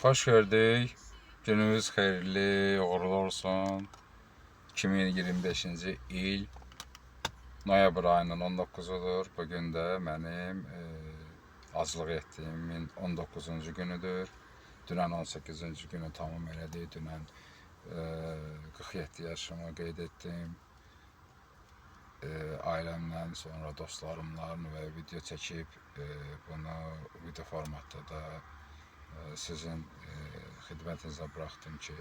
Xoş gördük. Gününüz xeyirli, uğurlu olsun. 2025-ci il noyabr ayının 19-udur. Bu gün də mənim aclıq etdiyimin 19-cu günüdür. Dünən 18-ci günü tamam elədi. Dünən 47 yaşımı qeyd etdim. Ailəmlə, sonra dostlarımla və video çəkib bunu video formatda da sizin xidmətinizə buraxdım ki,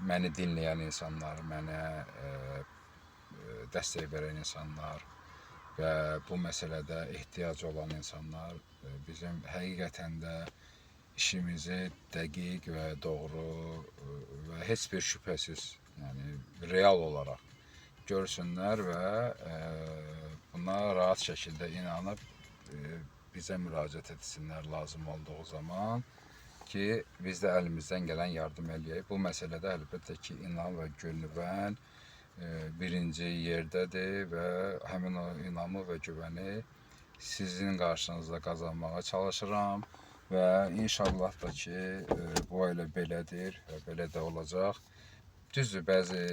məni dinləyən insanlar, mənə dəstək verən insanlar və bu məsələdə ehtiyacı olan insanlar bizim həqiqətən də işimizi dəqiq və doğru və heç bir şübhəsiz, yəni real olaraq görsünlər və buna rahat şəkildə inanıb bizə müraciət etsinlər lazım olduğu zaman ki, biz də əlimizdən gələn yardım eləyək. Bu məsələdə əlbəttə ki, inam və güvən birinci yerdədir və həmin o inamı və güvəni sizin qarşınızda qazanmağa çalışıram və inşallah da ki, bu elə belədir və belə də olacaq. Düzdür, bəzi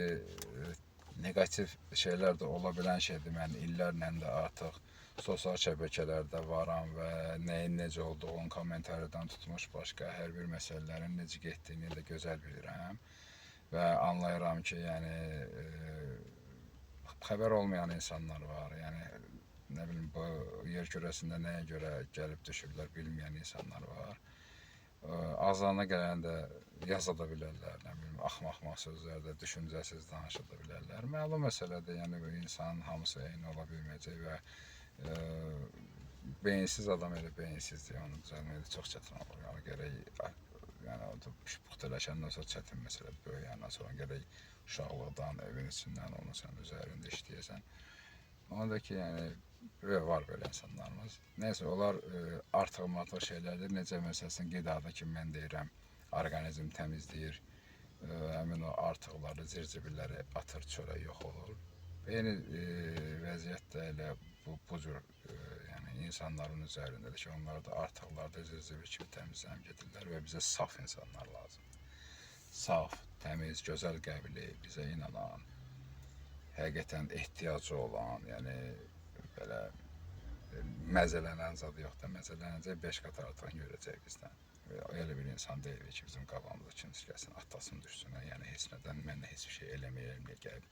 neqativ şeylər də ola bilən şeydir. Mən illərlə də artıq sosial şəbəkələrdə varam və nəyin necə olduğunu kommentariyadan tutmuş başqa hər bir məsələlərin necə getdiyini də gözəl bilirəm və anlayıram ki, yəni xəbər olmayan insanlar var. Yəni nə bilim bu yer kürəsində nəyə görə gəlib düşüblər bilməyən insanlar var. Ağızlarına gələni də yaza da bilərlər, nə bilim axmaq-axmaq sözlər də düşüncəsiz danışa da bilərlər. Məlum məsələdir, yəni bu insanın hamısı eyni ola bilməyəcək və beyinsiz adam elə beyinsizdir, onu düzəltmək də çox çətin olur. Yəni gərək yəni o da puxtələşəndən sonra çətin məsələdir, böyüyəndən sonra gərək uşaqlıqdan, evin içindən onu sən üzərində işləyəsən. Ona da ki, yəni var belə insanlarımız. Nəysə, onlar artıq-martıq şeylərdir. Necə məsələn qidada ki, mən deyirəm, orqanizm təmizləyir, həmin o artıqları, zirzibilləri atır çölə, yox olur. Eyni vəziyyət də elə bu cür yəni insanların üzərindədir ki, onlar da artıqlarda zirzibil kimi təmizlənib gedirlər və bizə saf insanlar lazımdır. Saf, təmiz, gözəl qəlbli, bizə inanan, həqiqətən ehtiyacı olan, yəni belə məzələnən zadı yox da, məzələnəcək 5 qat artığını görəcək bizdən. Elə bir insan deyil ki, bizim qabağımıza kimsə gəlsin, atlasın düşsün, yəni heç nədən mənlə heç bir şey eləməyəm deyə gəlib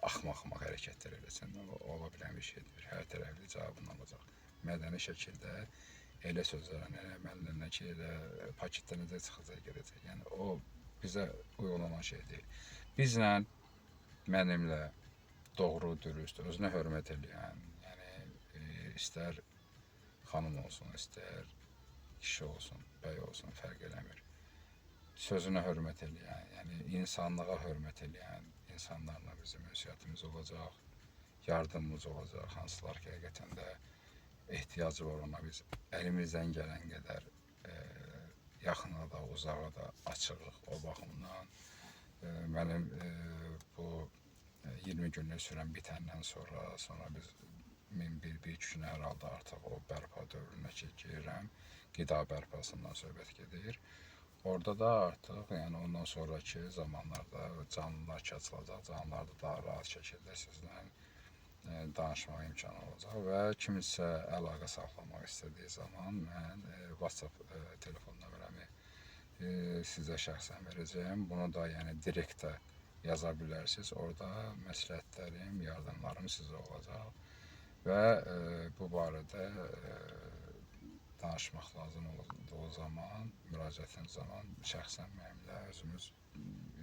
axmaq-axmaq hərəkətlər eləsin. O, ola bilən bir şeydir. Hər tərəfli cavabını alacaq. Mədəni şəkildə elə sözlərlə, elə əməllərlə ki, elə paketdə necə çıxacaq, gedəcək. Yəni o bizə uyğun olan şey deyil. Bizlə, mənimlə doğru, dürüst, özünə hörmət eləyən, yəni istər xanım olsun, istər kişi olsun, bəy olsun, fərq eləmir. Sözünə hörmət eləyən, yəni insanlığa hörmət eləyən insanlarla bizim ünsiyyətimiz olacaq, yardımımız olacaq, hansılar ki, həqiqətən də ehtiyacı var ona biz əlimizdən gələn qədər yaxına da, uzağa da açığıq o baxımdan. Mənim bu 20 günlük sürən bitəndən sonra biz bir iki günə hər halda artıq o bərpa dövrünə ki girirəm. Qida bərpasından söhbət gedir. Orada da artıq, yəni ondan sonraki zamanlarda canlılar ki açılacaq, canlılar da daha rahat şəkildə sizlə danışmağa imkanı olacaq və kiminsə əlaqə saxlamaq istədiyi zaman mən WhatsApp telefon nömrəmi sizə şəxsən verəcəyəm. Bunu da yəni direktə yaza bilərsiniz. Orada məsləhətlərim, yardımlarım sizə olacaq və bu barədə danışmaq lazım olduğu zaman, müraciətiniz zaman şəxsən mənimlə özümüz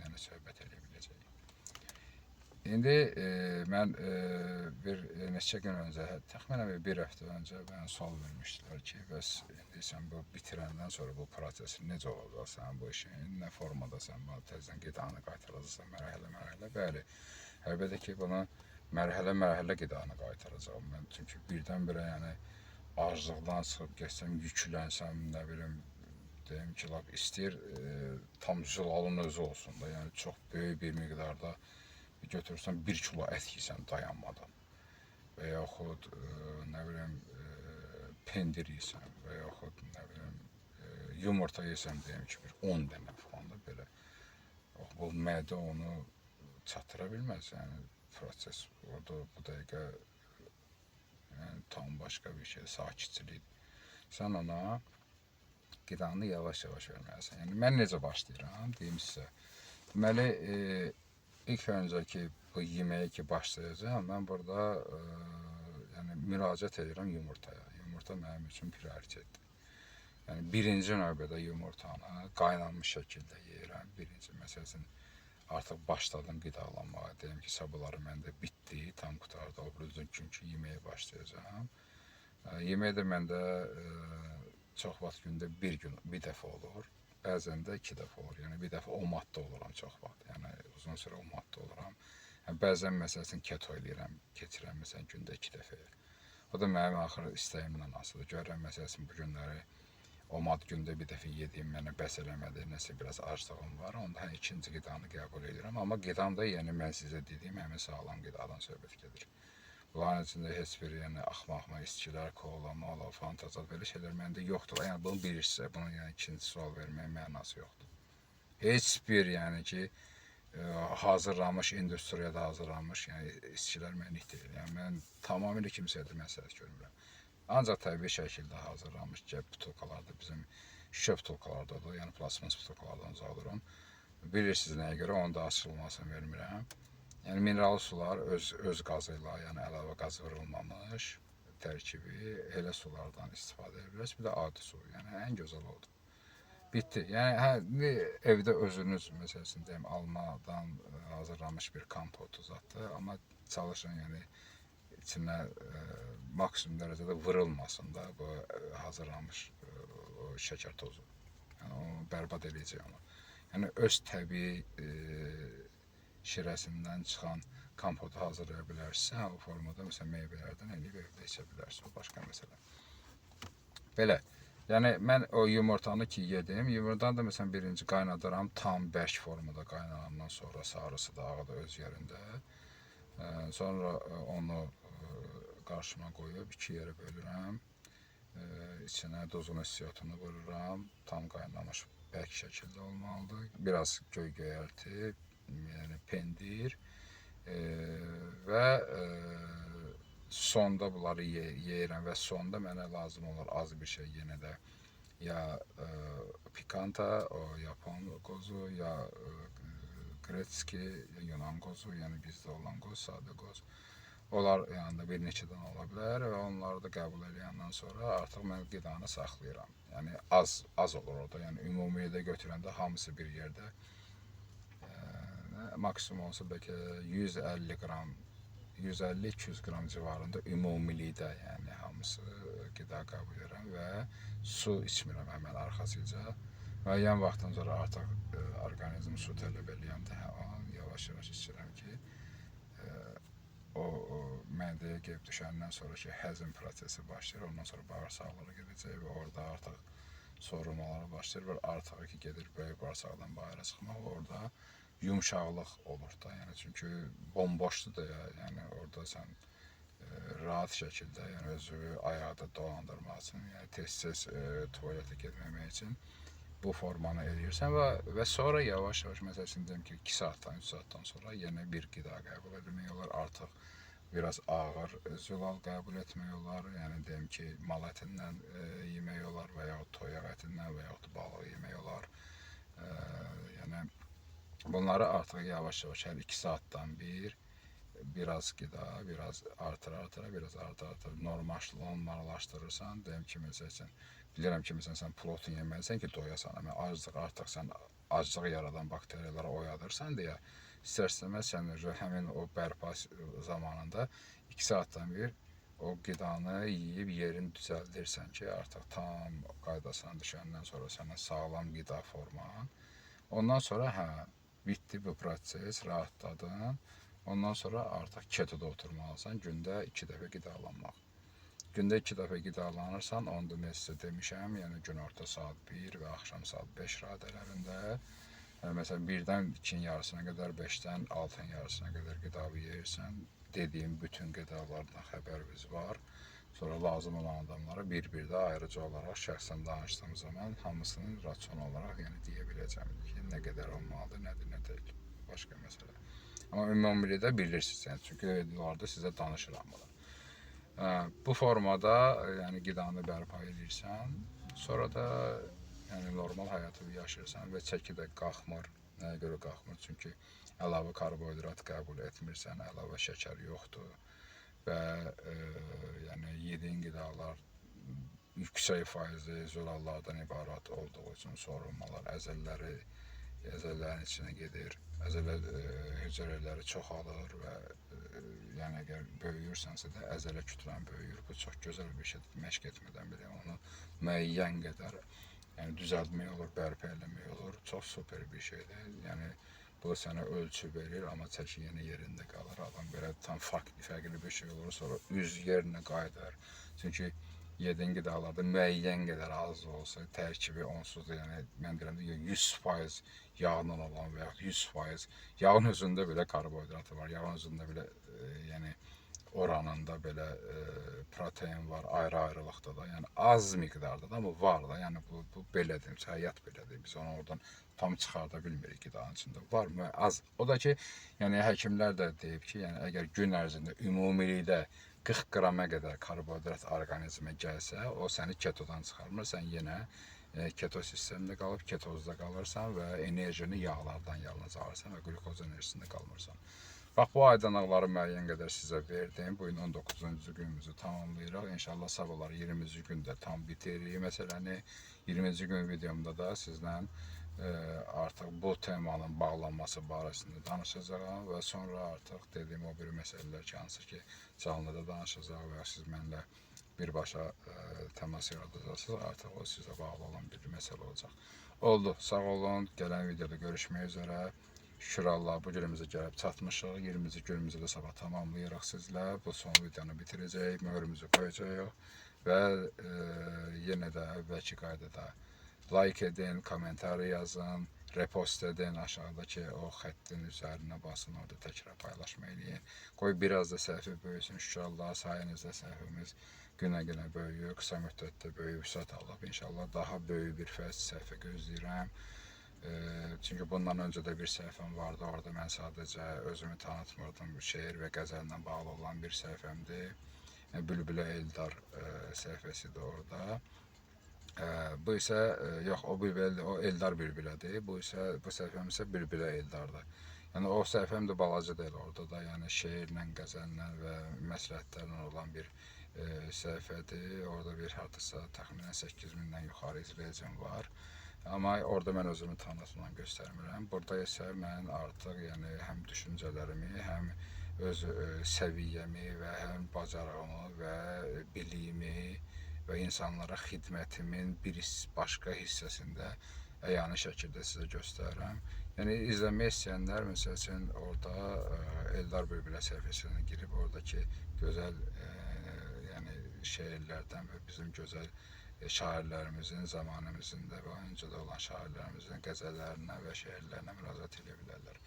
yəni söhbət eləyə biləcəyik. İndi mən bir neçə gün öncə, təxminən bir həftə öncə mənə sual vermişdilər ki, bəs indi sən bu bitirəndən sonra bu proses necə olacaq sənin bu işin, nə formada sən bu təzədən qidanı qaytaracaqsan mərhələ-mərhələ. Bəli, əlbəttə ki, bunu mərhələ-mərhələ qidanı qaytaracağam mən. Çünki birdən-birə yəni aclıqdan çıxıb getsəm, yüklənsəm, nə bilim, deyim ki, lap istəyir tam zülalın özü olsun da, yəni çox böyük bir miqdarda götürürsən 1 kilo ət yeysən dayanmadan və yaxud nə bilim pendir yeysən və yaxud nə bilim Yumurta yesəm, deyim ki, bir 10 dənə falan da belə. Bu mədə onu çatdıra bilməz. Yəni proses orada bu dəqiqə yəni, tam başqa bir şey, sakitçilik. Sən ona qidanı yavaş-yavaş verməlisən. Yəni mən necə başlayıram, deyim sizə. Deməli, ilk öncə ki, bu yeməyə ki başlayacağam, mən burada yəni müraciət edirəm yumurtaya. Yumurta mənim üçün prioritetdir. Yəni birinci növbədə yumurtanı qaynanmış şəkildə yeyirəm. Birinci, məsəl üçün, artıq başladım qidalanmağa. Deyim ki, sabahları məndə bitdi, tam qurtardı. O biri günkü yeməyə başlayacağam. Yemək də məndə çox vaxt gündə bir gün, bir dəfə olur. Bəzən də iki dəfə olur. Yəni bir dəfə omadda oluram çox vaxt. Yəni uzun süre omadda oluram. Yəni, bəzən məsəl üçün keto eləyirəm, keçirəm məsələn gündə iki dəfəyə. O da mənim axır istəyimdən asılıdır. Görürəm məsəl üçün bu günləri omad gündə bir dəfə yediyim mənə bəs eləmədi, nəsə biraz aclığım var. Onda hə, ikinci qidanı qəbul edirəm. Amma qidam da yəni mən sizə dediyim həmin sağlam qidadan söhbət gedir. Bunların içində heç bir yəni axma-axma içkilər, kola, mola, fanta, belə şeylər məndə yoxdur. Yəni bunu bilirsə, bunun yəni ikinci sual verməyin mənası yoxdur. Heç bir yəni ki hazırlanmış, industriyada hazırlanmış yəni içkilər mənlik deyil. Yəni mən tamamilə kimsəyə də məsləhət görmürəm. Ancaq təbii şəkildə hazırlanmış cəb butulkalarda, bizim şüşə butulkalarda olur, yəni plasmas butulkalardan uzaq durum. Bilirsiniz nəyə görə, onu da açılmasını vermirəm. Yəni mineral sular öz qazı ilə, yəni əlavə qaz vurulmamış tərkibi elə sulardan istifadə edə bilərsiniz. Bir də adi su, yəni ən gözəl odur. Bitdi. Yəni hə, evdə özünüz məsəl üçün deyim almadan hazırlanmış bir kompot uzatdı, amma çalışın yəni içinə maksimum dərəcədə vurulmasın da bu hazırlanmış o şəkər tozu. Yəni onu bərbad eləyəcək onu. Yəni öz təbii şirəsindən çıxan kompotu hazırlaya bilərsinizsə, o formada məsələn meyvələrdən eləyib evdə içə bilərsiniz. O başqa məsələ. Belə. Yəni mən o yumurtanı ki yedim, yumurtanı da məsələn birinci qaynadıram, tam bərk formada qaynanandan sonra sarısı da ağı da öz yerində. Sonra onu qarşıma qoyub iki yerə bölürəm. İçinə duzunu, istiotunu vururam. Tam qaynamış bərk şəkildə olmalıdır. Biraz göy göyərti, yəni pendir və sonda bunları yeyirəm və sonda mənə lazım olur az bir şey yenə də ya pikanta, o yapon qozu, ya qretski, Yunan qozu, yəni bizdə olan qoz, sadə qoz. Onlar yanında bir neçə dənə ola bilər və onları da qəbul eləyəndən sonra artıq mən qidanı saxlayıram. Yəni az olur orada. Yəni ümumiyyətlə götürəndə hamısı bir yerdə maksimum olsa bəlkə 150 qram, 150-200 qram civarında ümumilikdə, yəni hamısı qida qəbul edirəm və su içmirəm həmən arxasıca. Müəyyən vaxtdan sonra artıq orqanizm su tələb eləyəndə hə, yavaş-yavaş içirəm ki, o mədəyə gəlib düşəndən sonra ki, həzm prosesi başlayır, ondan sonra bağırsaqlara gedəcək və orada artıq sorulmalara başlayır və artıq ki, gedir böyük bağırsaqdan bayıra çıxmaq, orada yumşaqlıq olur da, yəni çünki bomboşdur da, ya, yəni orada sən rahat şəkildə, yəni özünü ayaqda dolandırmaq üçün, yəni tez-tez tualetə getməmək üçün bu formanı eləyirsən və sonra yavaş-yavaş, məsəl üçün deyim ki, 2 saatdan, 3 saatdan sonra yenə bir qida qəbul etmək olar, artıq biraz ağır zülal qəbul etmək olar, yəni deyim ki, mal ətindən yemək olar və yaxud toyuq ətindən və yaxud balıq yemək olar. Yəni bunları artıq yavaş-yavaş hər 2 saatdan bir biraz qida, biraz artıra-artıra, biraz artıra-artıra normallaşdırırsan. Deyim ki, məsəl üçün, bilirəm ki, məsələn, sən protein yeməlisən ki, doyasan, amma aclıq artıq sən aclığı yaradan bakteriyaları oyadırsan deyə istər-istəməz sən həmin o bərpa zamanında 2 saatdan bir o qidanı yeyib yerini düzəldirsən ki, artıq tam qaydasına düşəndən sonra sənə sağlam qida forman. Ondan sonra hə, bitdi bu proses, rahatladın. Ondan sonra artıq ketoda oturmalısan, gündə 2 dəfə qidalanmaq. Gündə 2 dəfə qidalanırsan, onu da mən sizə demişəm, yəni günorta saat 1 və axşam saat 5 radələrində. Yəni, məsələn, 1-dən 2-nin yarısına qədər, 5-dən 6-nın yarısına qədər qidanı yeyirsən. Dediyim bütün qidalardan xəbəriniz var. Sonra lazım olan adamlara bir-bir də ayrıca olaraq şəxsən danışdığım zaman hamısının rasion olaraq yəni deyə biləcəm ki, nə qədər olmalıdır, nədir, nə deyil. Başqa məsələ. Amma ümumilikdə bilirsiniz, yəni, çünki videolarda sizə danışıram bunu. Bu formada yəni qidanı bərpa edirsən, sonra da yəni normal həyatı yaşayırsan və çəki də qalxmır. Nəyə görə qalxmır? Çünki əlavə karbohidrat qəbul etmirsən, əlavə şəkər yoxdur və yəni yediyin qidalar yüksək faizli zülallardan ibarət olduğu üçün sorulmalar əzələlərin içinə gedir. Əzələ hüceyrələri çoxalır və yəni əgər böyüyürsənsə də əzələ kütlən böyüyür. Bu çox gözəl bir şeydir. Məşq etmədən belə onu müəyyən qədər yəni düzəltmək olur, bərpa eləmək olur. Çox super bir şeydir. Yəni bu sənə ölçü verir, amma çəki yenə yerində qalır. Adam belə tam fərqli bir şey olur, sonra üz yerinə qayıdır. Çünki yediyin qidalarda müəyyən qədər az da olsa tərkibi onsuz da, yəni mən deyirəm də 100% yağla olan və yaxud 100% yağın özündə belə karbohidratı var, yağın özündə belə yəni oranında belə protein var, ayrı-ayrılıqda da, yəni az miqdarda da, amma var da, yəni bu belədir, həyat belədir, biz onu oradan tam çıxarda bilmirik qidanın içində, var mı, az. O da ki, yəni həkimlər də deyib ki, yəni əgər gün ərzində ümumilikdə 40 qrama qədər karbohidrat orqanizmə gəlsə, o səni ketodan çıxarmır, sən yenə keto sistemində qalıb, ketozda qalırsan və enerjini yağlardan yalnız alırsan və qlükoz enerjisində qalmırsan. Bax, bu aydınlıqları müəyyən qədər sizə verdim. Bugün 19-cu günümüzü tamamlayırıq. İnşallah sabahlar 20-ci gündə tam bitiririk məsələni. 20-ci gün videomda da sizlə artıq bu temanın bağlanması barəsində danışacağam və sonra artıq dediyim o bir məsələlər ki, hansı ki canlıda danışacaq və ya siz mənimlə birbaşa təmas yaradacaqsınız, artıq o sizə bağlı olan bir məsələ olacaq. Oldu, sağ olun, gələn videoda görüşmək üzrə. Şükür Allah, bu günümüzə gəlib çatmışıq. 20-ci günümüzü də sabah tamamlayırıq sizlə. Bu son videonu bitirəcəyik, möhrümüzü qoyacağıq və yenə də əvvəlki qaydada like edin, kommentari yazın, repost edin, aşağıdakı o xəttin üzərinə basın, orada təkrar paylaşma eləyin. Qoy biraz da səhifə böyüsün, şükür Allah, sayənizdə səhifəmiz günə-günə böyüyür, qısa müddətdə böyük vüsət alıb. İnşallah daha böyük bir səhifə gözləyirəm. Çünki bundan öncə də bir səhifəm vardı, orada mən sadəcə özümü tanıtmırdım, şeir və qəzəllə bağlı olan bir səhifəmdir. Bülbülə Eldar səhifəsidir orada. Bu isə, yox, o Bülbülə, o Eldar Bülbülədir, bu isə, bu səhifəm isə Bülbülə Eldardır. Yəni o səhifəm də balaca deyil, orada da yəni şeirlə, qəzəllə və məsləhətlərlə olan bir səhifədir. Orada bir hardasa təxminən 8000-dən yuxarı izləyicim var. Amma orada mən özümü tanıtımla göstərmirəm. Burada isə mən artıq yəni həm düşüncələrimi, həm öz səviyyəmi və həm bacarığımı və biliyimi və insanlara xidmətimin bir başqa hissəsində əyani şəkildə sizə göstərirəm. Yəni izləmək istəyənlər məsəl üçün orada Eldar Bülbülə səhifəsinə girib oradakı gözəl yəni şeirlərdən və bizim gözəl şairlərimizin, zamanımızın da və öncə də olan şairlərimizin qəzəllərinə və şeirlərinə müraciət edə bilərlər.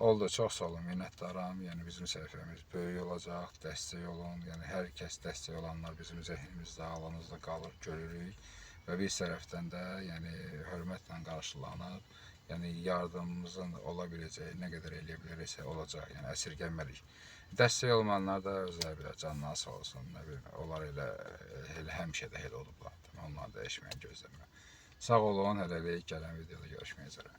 Oldu, çox sağ olun, minnətdaram. Yəni bizim səhifəmiz böyük olacaq, dəstək olun. Yəni hər kəs dəstək olanlar bizim zehnimizdə, ağlımızda qalır, görürük və bir tərəfdən də yəni hörmətlə qarşılanıb, yəni yardımımızın ola biləcəyi nə qədər eləyə biləriksə olacaq. Yəni əsirgənmərik. Dəstək olmayanlar da özləri bilər, canları sağ olsun, nə bilim, onlar elə həmişə də elə olublar. Onları dəyişməyi gözləmirəm. Sağ olun, hələlik gələn videoda görüşmək üzrə.